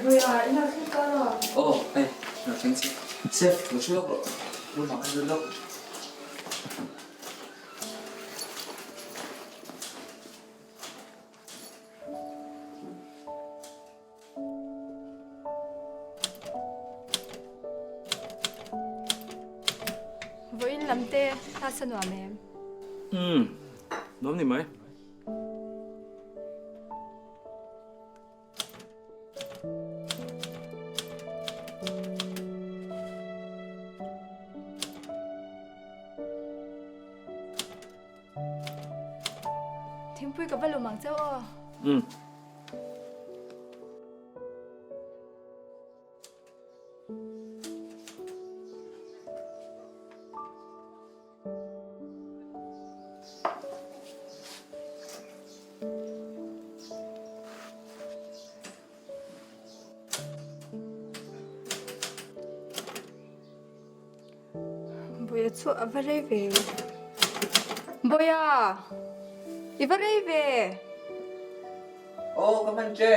Boya, i lo thleng tawh lo. Aw, hei, lo thleng che. Chef, lo thu lawk rawh. Room ah khan lut lawk. Vawiin lam te class a nuam em? Umm, nuam ni mai. Thingpui ka va lum ang chauh aw. Umm. Boya chu a va rei ve. Boya! I va rei ve! Aw ka hman che.